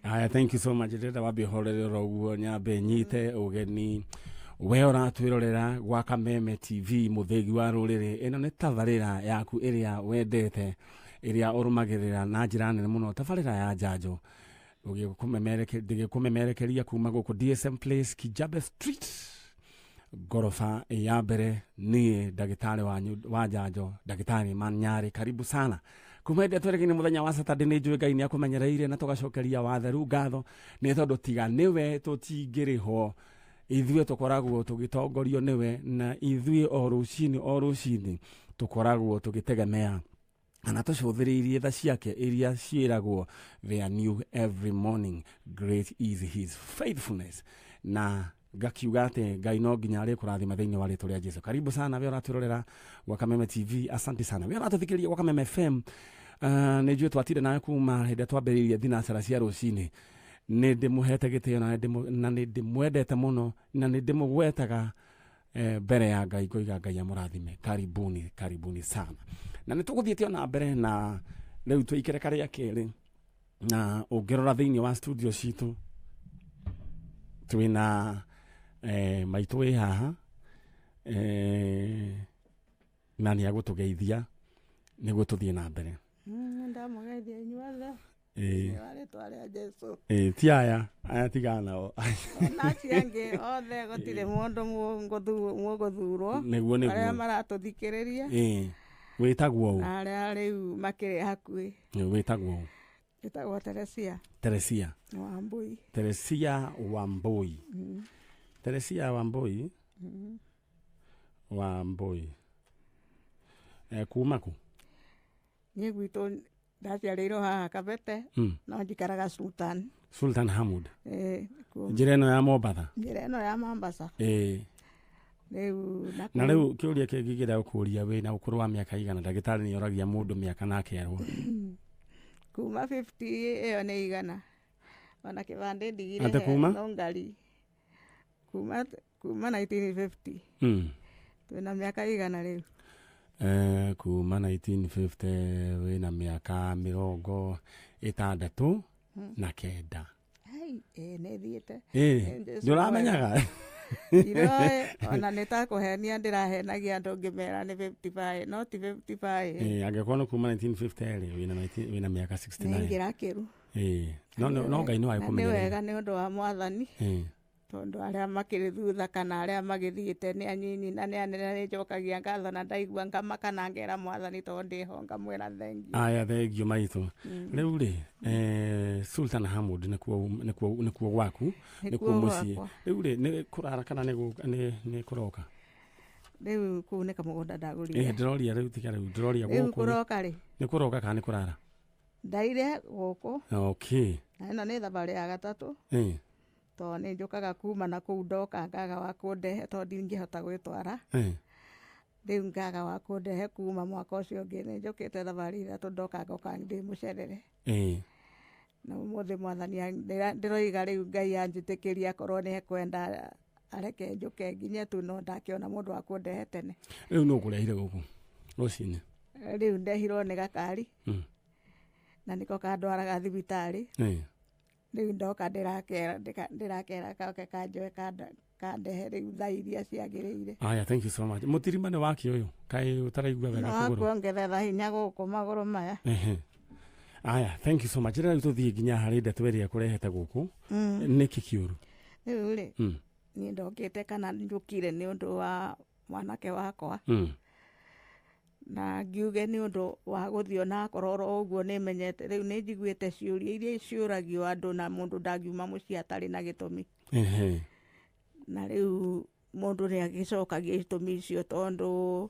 Aya, thank you so much. Ndĩrenda wambe ũhorere oro ũguo, nyambe nyite ũgeni we ũratwĩrorera gwa Kameme TV, mũthĩgi wa rũrĩrĩ. Ĩno nĩ tabarĩra yaku ĩrĩa wendete, ĩrĩa ũrũmagĩrĩra na njĩra nene mũno, tabarĩra ya njanjo ndĩgĩkũmemerekeria kuma gũkũ DSM Place, Kijabe Street, ngoroba ya mbere. Niĩ ndagĩtarĩ wanyu wa njanjo, ndagĩtarĩ Manyarĩ, karibu sana kuma hĩndĩ ĩrĩa twerekeire mũthenya wa Saturday. Nĩ njũĩ Ngai nĩ akũmenyereire na tũgacokeria watheru ngatho, nĩ tondũ tiga nĩwe tũtingĩrĩ ho. Ithuĩ tũkoragwo tũgĩtongorio nĩwe, na ithuĩ o rũcinĩ o rũcinĩ tũkoragwo tũgĩtegemea kana tũcũthĩrĩirie tha ciake iria ciĩragwo they are new every morning, great is his faithfulness. Na ngakiuga atĩ Ngai no nginya arĩkũrathima thĩinĩ wa rĩtwa rĩa Jesu. Karibu sana we ũratwĩrorera gwa Kameme TV, asante sana we ũratũthikĩrĩria gwa Kameme FM. Nĩ njũĩ twatire nawe kuma hĩndĩ ĩrĩa twambĩrĩirie thinacara cia rũcinĩ. Nĩ ndĩmũhete gĩtĩo na nĩ ndĩmwendete mũno na nĩ ndĩmũgwetaga mbere ya Ngai, ngoiga Ngai amũrathime. Karibuni, karibuni sana, na nĩ tũgũthiĩte ona mbere na rĩu tũikere karĩa kerĩ. Na ũngĩrora thĩinĩ wa studio citũ twĩna maitũ wĩ haha na nĩ agũtũgeithia nĩguo tũthiĩ na mbere. Ndamũgeithia inyuothe wa rĩtwa rĩa Jesu. Ĩĩ, ti aya aya tigana nao. Ona acio angĩ othe, gũtirĩ mũndũ mũgũthurwo Nĩguo. arĩa maratũthikĩrĩria. Ĩĩ, wĩtagwo ũ? Na arĩa rĩu makĩrĩ hakuhĩ. Wĩtagwo ũ? Ĩtagwo Teresia. Teresia. Wambui. Teresia Wambui. Teresia Wambui, Wambui kuma kũ? Niĩ gwitũ ndaciarĩirwo haha Kabete, no njikaraga Sultan. Sultan Hamud. Ĩĩ, kuo. Njĩra ĩno ya Mombatha? Njĩra ĩno ya Mombasa. Rĩu Na rĩu kĩũria kĩngĩ kĩrĩa gũkũria, wĩna ũkũrũ wa mĩaka igana? Ndagĩtarĩ nĩ oragia mũndũ mĩaka na akerwo. Kuma 50 ĩyo nĩ igana, ona kĩbandĩ ndigire. Ate kuma? No ngari kuma 1950. Twĩna mĩaka igana rĩu? Kuma 1950 wĩna mĩaka 69. Hai, ĩĩ, nĩ thiĩte. Jesu. Ndũramenyaga? Iroĩ ona nĩ ta kũhenia ndĩrahenagia andũ ngĩmera nĩ 55, no ti 55. Angĩkorwo nĩ kuma 1950 rĩ, wĩna 19 wĩna mĩaka 69. Nĩ ingĩrakĩru. No Ngai nĩ Na nĩ wagĩkũmenyerera. Wega nĩ ũndũ wa Mwathani, tondũ arĩa makĩrĩ thutha kana arĩa magĩthiĩte nĩ anyinyi na nĩ anene. Nĩ njokagia ngatho na ndaigua ngamaka na ngera Mwathani tondũ ndĩho, ngamwĩra thengiũ. Aya, thengio maitũ. Rĩu rĩ, Sultan Hamud nĩkuo gwaku, nĩkuo Nĩkuo mũciĩ? Gwakwa. Rĩu rĩ, nĩ kũrara kana nĩ kũroka? Rĩu kũu nĩ kamũgũnda ndagũrire. Ndĩroria rĩu, tiga rĩu, ndĩroria Rĩu gũkũ kũroka rĩ? Nĩ kũroka kana nĩ kũrara? Ndaire gũkũ. Na ĩno nĩ thabarĩ ya gatatũ, tondũ nĩ njũkaga kuma na kũu, ndoka ngaga wa kũndehe tondũ ndingĩhota gwĩtwara. Rĩu ngaga wa kũndehe kuma mwaka ũcio ũngĩ. Nĩ njũkĩte thabarĩ ithatũ, ndoka ngoka ndĩ mũcerere. Na ũmũthĩ Mwathani ndĩroiga rĩu Ngai anjĩtĩkĩria, akorwo nĩ ekwenda areke njũke nginye tu, no ndakĩona mũndũ wa kũndehe tene. Rĩu nũ ũkũrehire gũkũ rũcinĩ? Rĩu ndehirwo nĩ gakari, na nĩko kandwaraga thibitarĩ. Rĩu ndoka ndĩrakera goke kanjoe kandehe rĩu thaa iria ciagĩrĩire. Aya, thank you so much. Mũtirima nĩ wake ũyũ, kaĩ ũtaraigua wega No kũgũrũ? Kuongerera hinya gũkũ magũrũ maya. Ehe. Aya, thank you so much. Rĩu tũthiĩ nginya harĩ ndeto ĩrĩa ĩkũrehete gũkũ. Nĩkĩ kĩũru? Rĩu rĩ, niĩ ndokĩte kana njũkire nĩ ũndũ wa mwanake wakwa, na ngiuge nĩ ũndũ wa gũthiĩ, onakorwo oro ũguo nĩ menyete rĩu nĩ njiguĩte ciũria iria ciũragio andũ, na mũndũ ndangiuma mũciĩ atarĩ na gĩtũmi. Na rĩu mũndũ nĩ agĩcokagia itũmi icio, tondũ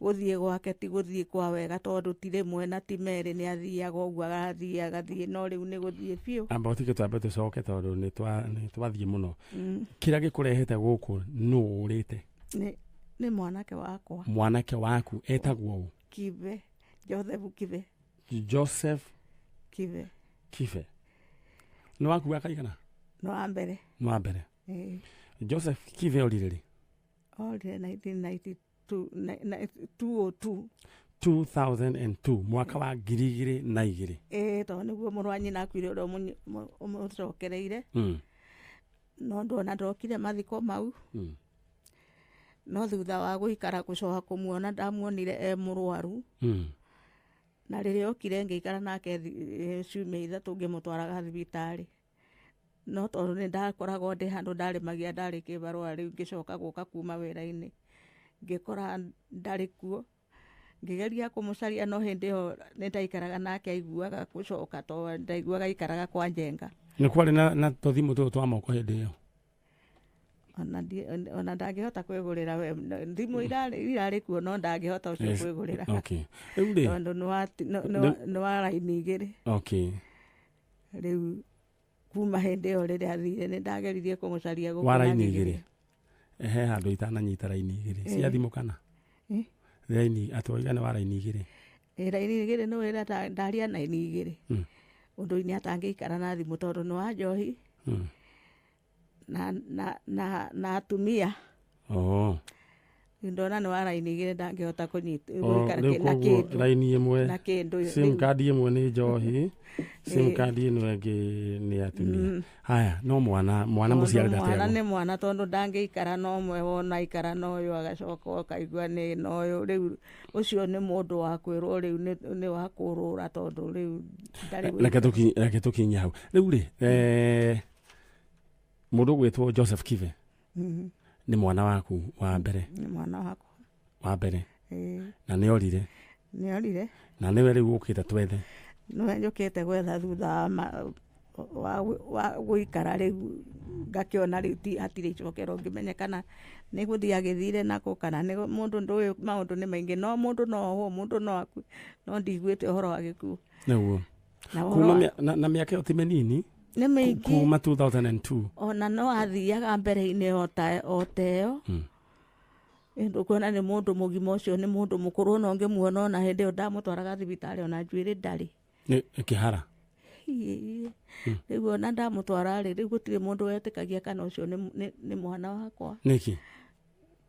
gũthiĩ gwake ti gũthiĩ kwa wega, tondũ ti rĩmwe na ti merĩ, nĩ athiaga ũguo, agathiĩ agathiĩ, no rĩu nĩ gũthiĩ biũ. Amba ũtige, twambe tũcoke tondũ nĩ twathiĩ mũno. Kĩrĩa gĩkũrehete gũkũ, nũ ũrĩte? Nĩ mwanake wakwa. Mwanake waku etagwo ũ? Kibe, Joseph Kibe. Joseph. Kibe. Kibe nĩ waku wa kaigana? No wa mbere. Nĩ wa mbere? Ĩĩ. Joseph Kibe orire rĩ? Orire 1992, 202. 2002 mwaka wa 2002. Ĩĩ, tondũ nĩguo mũrũ wa nyina akuire ũrĩa ũmũcokereire. No ndona ndokire mathiko mau. No thutha wa gũikara gũcoka kũmuona ndamuonire e mũrwaru. Na rĩrĩa okire ngĩikara nake ciumia 3 ngĩmũtwaraga thibitarĩ. No tondũ nĩ ndakoragwo ndĩ handũ ndarĩmagia ndarĩ kĩbarũa rĩu ngĩcoka gũka kuma wĩra-inĩ ngĩkora ndarĩ kuo. Ngĩgeria kũmũcaria no hĩndĩ ĩyo nĩ ndaikaraga nake aiguaga gũcoka tondũ ndaiguaga aikaraga kwa Njenga. Nĩ kwarĩ na tũthimũ tũtũ twa moko hĩndĩ ĩyo? Ona ndangĩhota kwĩgũrĩra we thimũ irarĩ kuo no ndangĩhota ũcio kwĩgũrĩra. Okay. Rĩu rĩ tondũ nĩ wa raini 2. Okay. Rĩu kuma hĩndĩ ĩyo rĩrĩa athire nĩ ndageririe kũmũcaria gũkũ wa raini 2. He handũ itananyita raini 2 cia thimũ kana? Raini atwaiga nĩ wa raini 2. Raini 2 nĩ wĩra ndaria raini 2. Ũndũ-inĩ atangĩikara na thimũ tondũ nĩ wa njohi. Na atumia. Ndona nĩ wa raini 2 ndangĩhota kũnyita gũikara na kĩndũ. Raini ĩmwe na kĩndũ. Sim card ĩmwe nĩ njohi, sim card ĩno ĩngĩ nĩ atumia. Haya, no mwana mũciare ndategwo. Mwana nĩ mwana tondũ ndangĩikara na ũmwe wona aikara na ũyũ agacoka ũkaigua nĩ na ũyũ. Rĩu ũcio nĩ mũndũ wa kwĩrwo rĩu nĩ wa kũrũra tondũ rĩu ndarĩ. Reke tũkinye hau. Rĩu rĩ, mũndũ ũgwĩtwo Joseph Kibe nĩ mwana waku wa mbere? Nĩ mwana wakwa wa mbere. Na nĩ orire? Nĩ orire. Na nĩwe rĩu ũkĩte twethe? Nĩwe njũkĩte gwetha thutha wa gũikara rĩu ngakĩona rĩu hatirĩ icokero ngĩmenye kana nĩ gũthiĩ agĩthire nako kana nĩ mũndũ ndũĩ maũndũ nĩ maingĩ no mũndũ no ohwo mũndũ no akue no ndiguĩte ũhoro wa gĩkuũ. Nĩguo. Na mĩaka ĩyo ti mĩnini? Nĩ mĩingĩ. Kuma 2002. Ona no athiaga mbere-inĩ o ta ĩyo. Ndũkuona nĩ mũndũ mũgima ũcio nĩ mũndũ mũkũrũ no ngĩmuona ona hĩndĩ ĩyo ndamũtwaraga thibitarĩ ona njuĩrĩ ndarĩ. Nĩ kĩhara? Rĩu ona ndamũtwara rĩ rĩu gũtirĩ mũndũ wetĩkagia kana ũcio nĩ mwana wakwa. Nĩkĩ?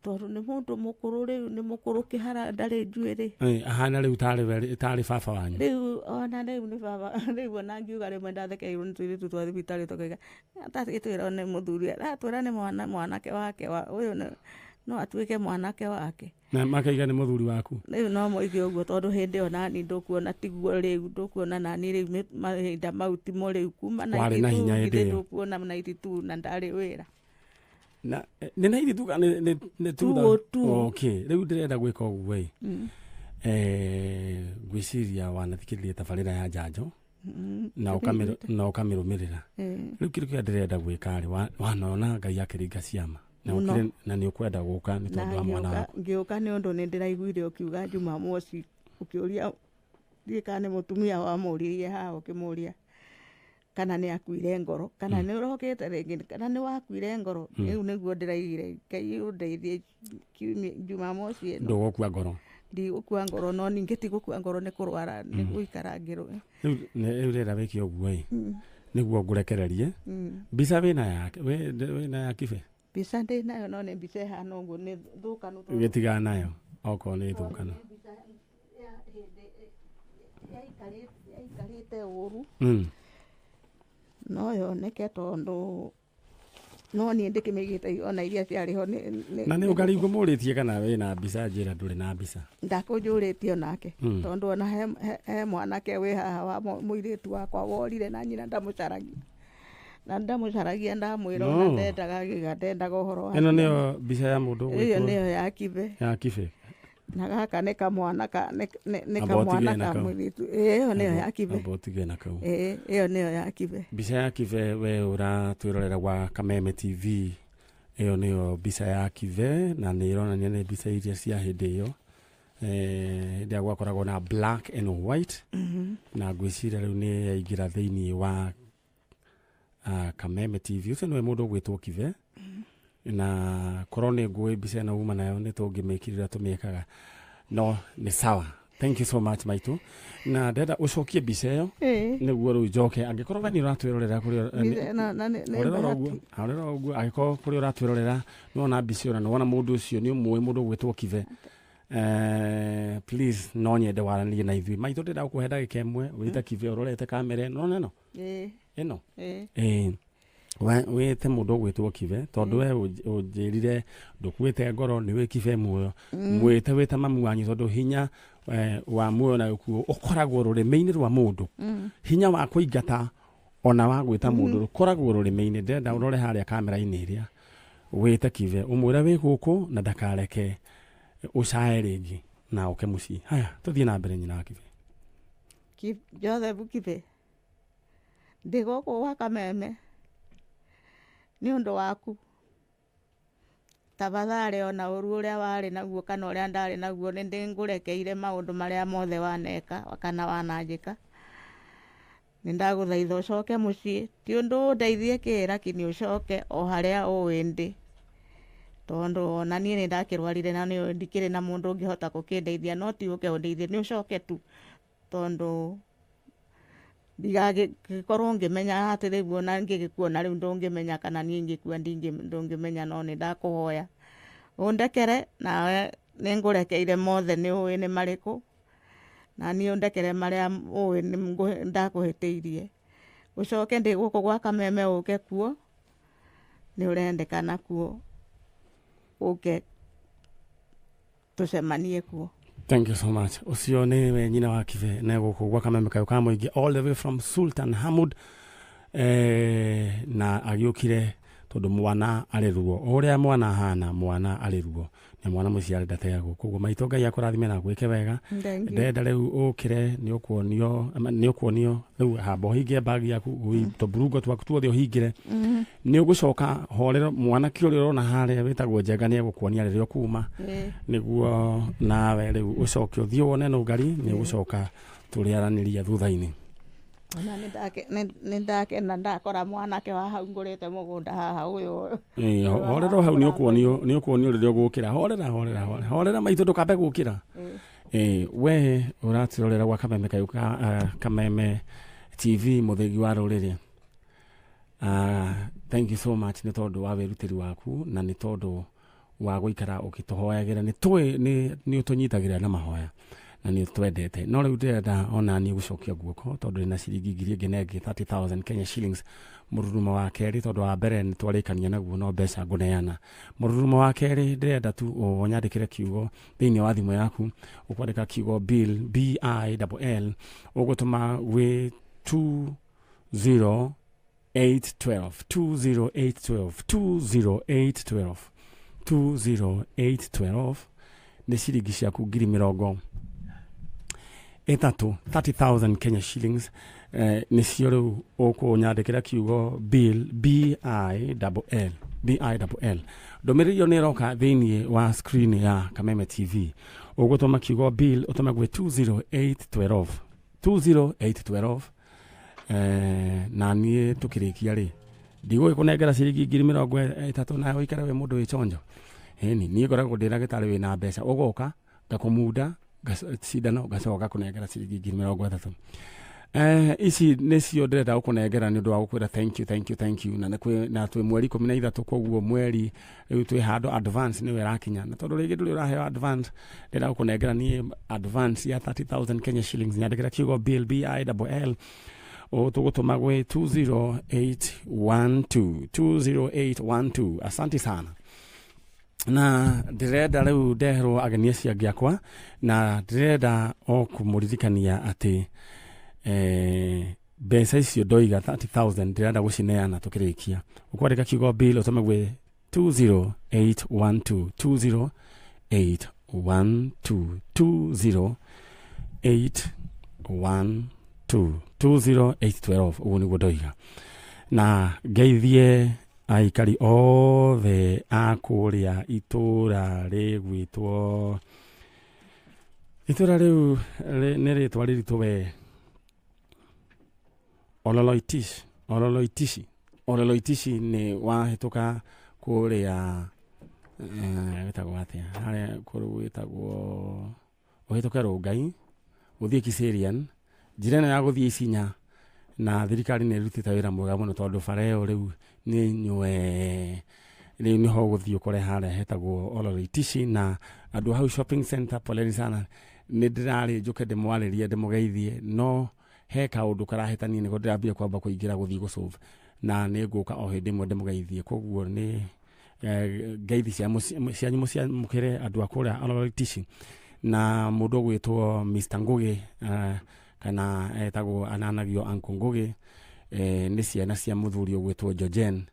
Tondũ nĩ mũndũ mũkũrũ rĩu nĩ mũkũrũ kĩhara ndarĩ njuĩrĩ. Ahana rĩu tarĩ baba wanyu? Rĩu ona rĩu nĩ baba rĩu ona ngiuga rĩmwe ndathekereirwo nĩ tũirĩtu twa thibitarĩ tũkauga atagĩtwĩra nĩ mũthuri aratwĩra nĩ mwanake wake ũyũ no atuĩke mwanake wake. Na makaiga nĩ mũthuri waku? Rĩu no moige ũguo tondũ hĩndĩ ĩyo nani ndũkuona tiguo rĩu ndũkuona nani rĩu mahinda mau timo rĩu kuma warĩ na hinya hĩndĩ ĩyo ndũkuona 92 na ndarĩ wĩra. Na nĩ 92 kana nĩ 202? Okay, rĩu ndĩrenda gwĩka ũguo ĩ. Ngwĩciria wanathikĩrĩria tabarĩra ya njanjo na ũkamĩrũmĩrĩra. Rĩu kĩndũ kĩrĩa ndĩrenda gwĩka rĩ wanona Ngai akĩringa ciama na nĩ ũkwenda gũka nĩ tondũ wa mwana waku. Ngĩũka nĩ ũndũ nĩ ndĩraiguire ũkiuga Jumamosi ũkĩũria ndiũĩ kana nĩ mũtumia wamũririe haha ũkĩmũria kana nĩ akuire ngoro kana nĩ ũrokĩte rĩngĩ kana nĩ wakuire ngoro. Rĩu nĩguo ndĩraigire Ngai ũndeithie Jumamosi ĩno. Ndũgũkua ngoro? Ndigũkua ngoro no ningĩ ti gũkua ngoro nĩ kũrwara nĩ gũikara ngĩrwo. Rĩu ndĩrenda wĩke ũguo ĩ nĩguo ngũrekererie. Mbica wĩna yake wĩna ya Kibe? Mbica ndĩ nayo no nĩ mbica ĩhana ũguo nĩ thũkanu. Gĩtigana nayo okorwo nĩ thũkanu. Yaikarĩte ũru no yoneke tondũ no niĩ ndĩkĩmĩigĩte ona iria ciarĩ ho. Na nĩ ũngarĩ ngũmũrĩtie kana wĩna mbica njĩra ndũrĩ na mbica? Ndakũnjũrĩtie onake tondũ ona he mwanake wĩ haha wa mũirĩtu wakwa worire na nyina ndamũcaragia. Na ndamũcaragia ndamwĩra ona ndendaga gĩga ndendaga ũhoro wa. Ĩno nĩyo mbica ya mũndũ ũgwĩtwo? Ĩyo nĩyo ya Kibe. Ya Kibe. Na gaka nĩ kamwana ka nĩ kamwana ka mũirĩtu. Ĩyo nĩyo ya Kibe. Amba ũtige na kau. Ĩyo nĩyo ya Kibe. Mbica ya Kibe we ũratwĩrorera gwa Kameme TV. Ĩyo nĩyo mbica ya Kibe na nĩ ĩronania nĩ mbica iria cia hĩndĩ ĩyo. Hĩndĩ ĩrĩa gwakoragwo na black and white. Na ngwĩciria rĩu nĩ yaingĩra thĩinĩ wa Kameme TV. Ũcio nĩwe mũndũ ũgwĩtwo Kibe. Na korwo nĩ ngũĩ mbica ĩno uma nayo nĩ tũngĩmĩkirĩra tũmĩkaga no nĩ sawa. Thank you so much maitũ. Na ndenda ũcokie mbica ĩyo nĩguo rĩu njoke angĩkorwo we nĩ ũratwĩrorera kũrĩa ũguo angĩkorwo kũrĩa ũratwĩrorera nĩwona mbica ĩyo na nĩwona mũndũ ũcio nĩ ũmũĩ mũndũ ũgwĩtwo Kibe. Please no nyende waranĩrie na ithuĩ. Maitũ, ndĩrenda gũkũhe ndagĩka ĩmwe wĩte Kibe ũrorete kamera ĩno neno Ĩĩ. ĩno. Ĩĩ. Ĩĩ. Wĩte mũndũ ũgwĩtwo Kibe, tondũ we ũnjĩrire ndũkuĩte ngoro, nĩ wĩ Kibe muoyo. Mwĩte wĩta mamu wanyu, tondũ hinya wa muoyo na gĩkuũ ũkoragwo rũrĩmĩ-inĩ rwa mũndũ. Hinya wa kũingata ona wa gwĩta mũndũ rũkoragwo rũrĩmĩ-inĩ. Ndĩrenda ũrore harĩa kamera-inĩ ĩrĩa, wĩte Kibe, ũmwĩre wĩ gũkũ na ndakareke ũcae rĩngĩ na ũke mũciĩ. Haya, tũthiĩ na mbere, nyina wa Kibe. Joseph Kibe, ndĩ gũkũ gwa Kameme nĩ ũndũ waku. Tafadhali, ona ũru ũrĩa warĩ naguo kana ũrĩa ndarĩ naguo, nĩ ndĩngũrekeire maũndũ marĩa mothe waneka kana wananjĩka. Nĩ ndagũthaitha ũcoke mũciĩ. Ti ũndũ ũndeithie kĩ, lakini ũcoke o harĩa ũĩ ndĩ, tondũ ona niĩ nĩ ndakĩrwarire na nĩ ndikĩrĩ na mũndũ ũngĩhota gũkĩndeithia. No ti ũke ũndeithie, nĩ ũcoke tu, tondũ ndigagĩkorwo ngĩmenya atĩ rĩu ona ngĩgĩkuona rĩu ndũngĩmenya kana niĩ ngĩkua ndũngĩmenya. No nĩ ndakũhoya ũndekere, nawe nĩ ngũrekeire mothe, nĩ ũĩ nĩ marĩkũ, na niĩ ũndekere marĩa ũĩ nĩ ndakũhĩtĩirie. Ũcoke, ndĩ gũkũ gwa Kameme, ũke kuo, nĩ ũrendekana kuo, ũke tũcemanie kuo. Thank you so much. Ũcio nĩ we nyina wa Kibe na gũkũ gwa Kameme kayũ ka mũingĩ, all the way from Sultan Hamud, na agĩũkire tondũ mwana arĩ ruo. O ũrĩa mwana ahana, mwana arĩ ruo na mwana mũciare ndateagwo. Koguo maitũ, Ngai akũrathime na gwĩke wega. Thank you. Ndĩrenda rĩu ũkĩre, nĩ ũkuonio rĩu. Hamba ũhinge bagi yaku, tũburungo twaku tuothe ũhingĩre. Nĩ ũgũcoka horero mwanake ũrĩa ũrona harĩa wĩtagwo Njenga, nĩ egũkuonia rĩrĩa ũkuma, nĩguo nawe rĩu ũcoke ũthiĩ wone nũngari. Nĩ ũgũcoka tũrĩaranĩria thutha-inĩ. Ona nĩ ndakena ndakora mwanake wa hau ngũrĩte mũgũnda haha ũyũ. Ĩĩ, horera hau, nĩ ũkuonio rĩrĩa ũgũkĩra. Horera, horera, horera, horera maitũ, ndũkambe gũkĩra. Ĩĩ, we ũratwĩrorera gwa Kameme kayũ ka Kameme TV, mũthĩgi wa rũrĩrĩ. Thank you so much nĩ tondũ wa wĩrutĩri waku na nĩ tondũ wa gũikara ũgĩtũhoyagĩra. Nĩ tũĩ nĩ ũtũnyitagĩrĩra na mahoya na nĩ ũtwendete. No rĩu ndĩrenda ona niĩ gũcokia guoko, tondũ ndĩna ciringi ngiri ĩngĩ na ĩngĩ, 30,000 Kenya shillings, mũrurumo wa kerĩ, tondũ wa mbere nĩ twarĩkania naguo, no mbeca ngũneana. Mũrurumo wa kerĩ, ndĩrenda tu ũnyandĩkĩre kiugo thĩinĩ wa thimũ yaku. Ũkwandĩka kiugo bill, B I L L, ũgũtũma gwĩ 20812, 20812, 20812, 20812. Nĩ ciringi ciaku 30,000, 30,000 Kenya shillings. Nĩcio rĩu ũkũnyandĩkĩra kiugo bill, B I L L, B I L L. Ndũmĩrĩri ĩyo nĩ ĩroka thĩinĩ wa screen ya Kameme TV. Ũgũtũma kiugo bill, ũtũme gwĩ 20812, 20812. Na niĩ tũkĩrĩkia rĩ, ndigũgĩkũnengera ciringi 30,000 na ũikare wĩ mũndũ wĩ chonjo. Ĩni niĩ ngoragwo ndĩ ndagĩtarĩ wĩna mbeca. Ũgoka ngakũmunda cindano, ngacoka ngakũnengera ciringi 30,000. Ici nĩcio ndĩrenda gũkũnengera nĩ ũndũ wa gũkwĩra thank you, thank you, thank you. Na nĩ kwĩ na twĩ mweri 13, koguo mweri rĩu twĩ handũ advance nĩyo ĩrakinya, na tondũ rĩngĩ ndũrĩ ũraheo advance, ndĩrenda gũkũnengera niĩ advance ya 30,000 Kenya shillings. Nyandĩkĩra kiugo bill, B I L L, tũgũtũma gwĩ 20812, 20812. Asante sana. Na ndĩrenda rĩu ndeherwo ageni acio angĩ akwa, na ndĩrenda o kũmũririkania atĩ mbeca icio ndoiga 30,000 ndĩrenda gũcineana tũkĩrĩkia. Ũkwandĩka kiugo bill, ũtũme gwĩ 20812, 20812, 20812, 20812. Ũguo nĩguo ndoiga. Na ngeithie aikari othe a kũrĩa itũra rĩgwĩtwo, itũra rĩu nĩ rĩtwa rĩritũ we, Ololoitish, Ololoitishi, Ololoitishi. Nĩ wahĩtũka kũrĩa, wĩtagwo atĩa harĩa kũrĩ gwĩtagwo, ũhĩtũke Rũngai ũthiĩ Kiserian, njĩra ĩno ya gũthiĩ Isinya. Na thirikari nĩ ĩrutĩte wĩra mwega mũno, tondũ bara ĩyo rĩu nĩ nywe. Rĩu nĩho ũgũthiĩ ũkore harĩa hetagwo Oloritishi na andũ hau shopping center. Poleni sana, nĩ ndĩrarĩ njũke ndĩmwarĩrie, ndĩmũgeithie, no he kaũndũ karahĩtania nĩko ndĩrambire kwamba kũingĩra gũthiĩ gũsolve, na nĩ ngũka o hĩndĩ ĩmwe ndĩmũgeithie. Koguo nĩ ngeithi cianyu mũciamũkĩre andũ a kũrĩa Oloritishi na mũndũ ũgwĩtwo Mr Ngugi, kana etagwo ananagio Uncle Ngugi, nĩ ciana cia mũthuri ũgwĩtwo Georgen,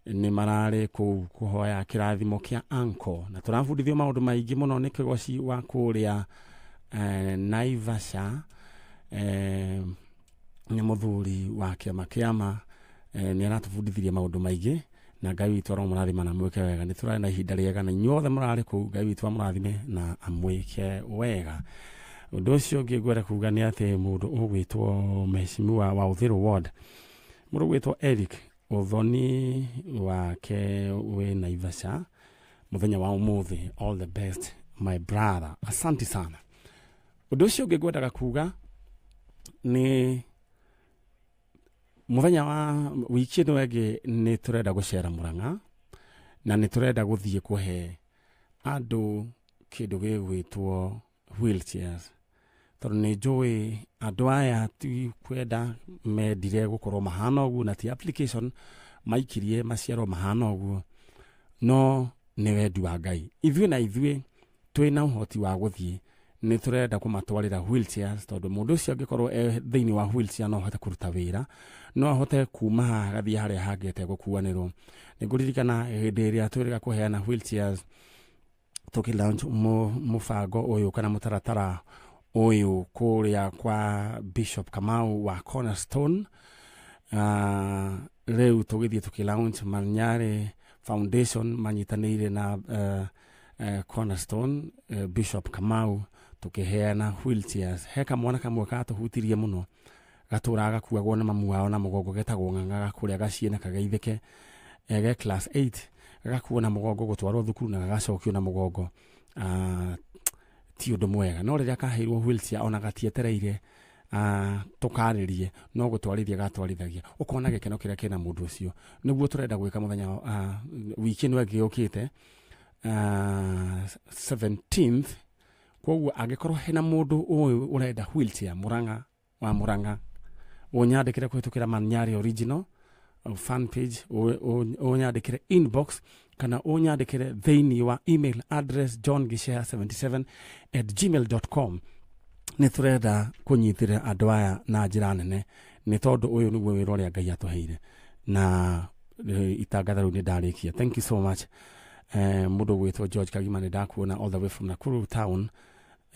nĩ mararĩ kũu kũhoya kĩrathimo kĩa uncle, na tũrabundithio maũndũ maingĩ mũno nĩ kĩgoci wa kũrĩa Naivasha, nĩ mũthuri wa kĩama kĩama, nĩ aratũbundithirie maũndũ maingĩ, na Ngai witũ aromũrathima na amwĩke wega. Nĩ tũrarĩ na ihinda rĩega na inyuothe mũrarĩ kũu, Ngai witũ amũrathime na amwĩke wega. Ũndũ ũcio ũngĩ ngwenda kuga nĩ atĩ mũndũ ũgwĩtwo mheshimiwa wa Uthiru Ward, mũndũ ũgwĩtwo Eric, ũthoni wake wĩ Naivasha mũthenya wa ũmũthĩ. All the best, my brother, asante sana. Ũndũ ũcio ũngĩ ngwendaga kuga nĩ mũthenya wa wiki ĩno ĩngĩ nĩ tũrenda gũcera Murang'a, na nĩ tũrenda gũthiĩ kũhe andũ kĩndũ gĩgwĩtwo wheelchairs, tondũ nĩ njũĩ andũ aya ti kwenda mendire gũkorwo mahana ũguo, na ti application maikirie maciaro mahana ũguo, no nĩ wendi wa Ngai. Ithuĩ na ithuĩ twĩna ũhoti wa gũthiĩ, nĩ tũrenda kũmatwarĩra wheelchairs, tondũ mũndũ ũcio angĩkorwo e thĩinĩ wa wheelchair no ahote kũruta wĩra, no ahote kuma haha agathiĩ harĩa hangĩ ategũkuanĩrwo. Nĩ ngũririkana hĩndĩ ĩrĩa twĩrĩga kũheana wheelchairs, tũkĩ launch mũbango ũyũ kana mũtaratara ũyũ kũrĩa kwa Bishop Kamau wa Cornerstone. Rĩu tũgĩthiĩ tũkĩ launch Manyare Foundation manyitanĩire na Cornerstone, Bishop Kamau, tũkĩheana wheelchairs. He kamwana kamwe katũhutirie mũno, gatũraga gakuagwo nĩ mamu wao na mũgongo, getagwo Ng'ang'a, gakũrĩa gaciĩ na kageithĩke, ge class 8, gagakuo na mũgongo gũtwarwo thukuru na gagacokio na mũgongo. Ti ũndũ mwega, no rĩrĩa kaheirwo wheelchair ona gatietereire tũkarĩrie, no gũtwarithia gatwarithagia, ũkona gĩkeno kĩrĩa kĩna mũndũ ũcio. Nĩguo tũrenda gwĩka mũthenya wiki ĩno ĩngĩ yũkĩte, 17th. Koguo angĩkorwo hena mũndũ ũyũ ũrenda wheelchair Murang'a wa Murang'a, ũnyandĩkĩre kũhĩtũkĩra Manyari Original fan page, ũnyandĩkĩre inbox kana ũnyandĩkĩre thĩinĩ wa email address johngichea77@gmail.com. Nĩ tũrenda kũnyitĩrĩra andũ aya na njĩra nene, nĩ tondũ ũyũ nĩguo wĩra ũrĩa Ngai atũheire, na itangatha rĩu nĩ ndarĩkia. Thank you so much. Mũndũ ũgwĩtwo George Kagima, nĩ ndakuona all the way from Nakuru town.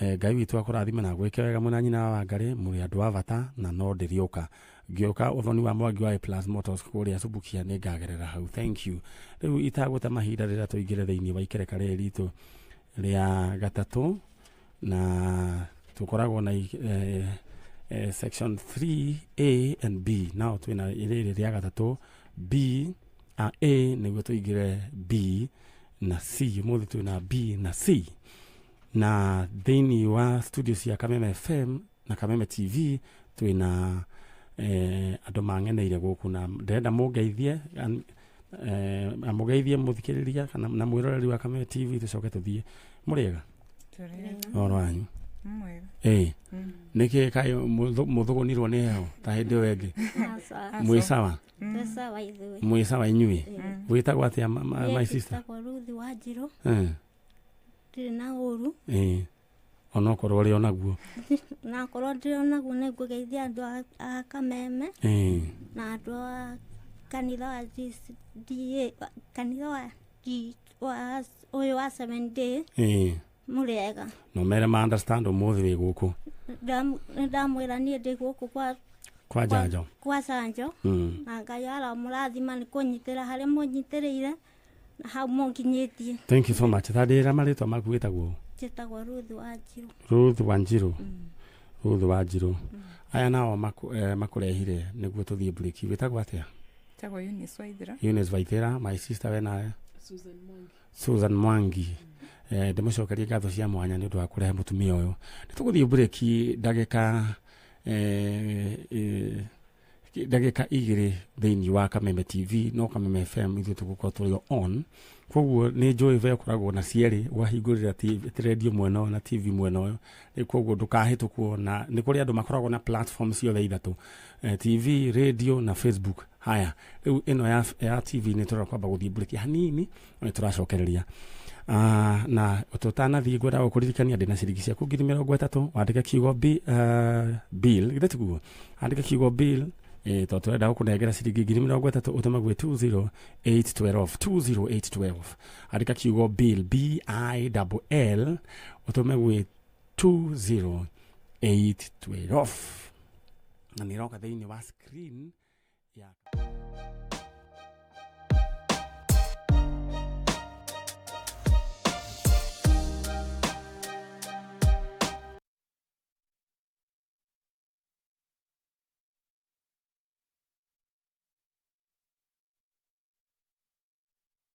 Ngai witũ akũrathime na gwĩke wega mwĩna nyina wa Wangarĩ, mũrĩ andũ a bata, na no ndĩrĩũka ngĩũka ũthoni wa Mwangi wa A Plus Motors kũrĩa Subukia, nĩ ngagerera hau. Thank you. Rĩu itagũte mahinda rĩrĩa tũingĩre thĩinĩ wa ikereka rĩrĩ ritũ rĩa gatatũ, na tũkoragwo na section 3A and B. Nao twĩna rĩrĩ rĩa gatatũ B, A nĩguo tũingĩre B na C. Ũmũthĩ twĩna B na C, na thĩinĩ wa studio cia Kameme FM na Kameme TV twĩna andũ mang'eneire gũkũ, na ndĩrenda mũngeithie, amũgeithie mũthikĩrĩria kana na mwĩroreri wa Kameme TV, tũcoke tũthiĩ. Mũrĩega? Ũhoro wanyu? Ĩĩ, nĩkĩ kaĩ mũthũgũnirwo nĩ heho ta hĩndĩ ĩyo ĩngĩ? Mwĩ sawa? Mwĩ sawa inyuĩ? Wĩtagwo atĩa, my sister? Ruth Wanjirũ. Ndirĩ na ũru. Ĩĩ, onokorwo ũrĩ onaguo. Na korwo ndĩrĩ onaguo, nĩ ngũgeithia andũ a Kameme na andũ a kanitha wa GCDA, kanitha wa G wa ũyũ wa Seven Day. Mũrĩega? No mere ma understand ũmũthĩ wĩ gũkũ. Nĩ ndamwĩra niĩ ndĩ gũkũ kwa kwa njanjo. Kwa canjo. Na Ngai aramũrathima nĩ kũnyitĩra harĩa mũnyitĩrĩire na hau mũnginyĩtie. Thank you so much. Tandĩra marĩtwa maku, wĩtagwo? Njĩtagwo Ruth Wanjirũ. Ruth Wanjirũ. Ruth Wanjirũ. Aya nao makũrehire nĩguo tũthiĩ break. Wĩtagwo atĩa? Njĩtagwo Eunice Waithera. Eunice Waithera. My sister, we nawe? Susan Mwangi. Susan Mwangi. Ndĩmũcokerie ngatho cia mwanya nĩ ũndũ wa kũrehe mũtumia ũyũ. Nĩ tũgũthiĩ break ndagĩka Ndagĩka 2 thĩinĩ wa Kameme TV, no Kameme FM ithuĩ tũgũkorwo tũrĩ on. Koguo nĩ njũĩ ve ũkoragwo na cierĩ, ũgahingũrĩra radio mwena ũyũ na TV mwena ũyũ. Rĩu koguo ndũkahĩtũkwo, na nĩ kũrĩ andũ makoragwo na platform ciothe ithatũ, TV, radio na Facebook. Haya, rĩu ĩno ya TV nĩ tũrenda kwamba gũthiĩ break hanini, nĩ tũracokereria. Na tũtanathiĩ ngwenda gũkũririkania ndĩna ciringi ciaku 30,000. Wandĩke kiugo bill, githĩ tiguo? Andĩke kiugo bill, tondũ tũrenda gũkũnengera ciringi 30,000, ũtũme gwĩ 20812, 20812. Andĩka kiugo bill, B I L L, ũtũme gwĩ 20812, na nĩ ĩroka thĩinĩ wa screen ya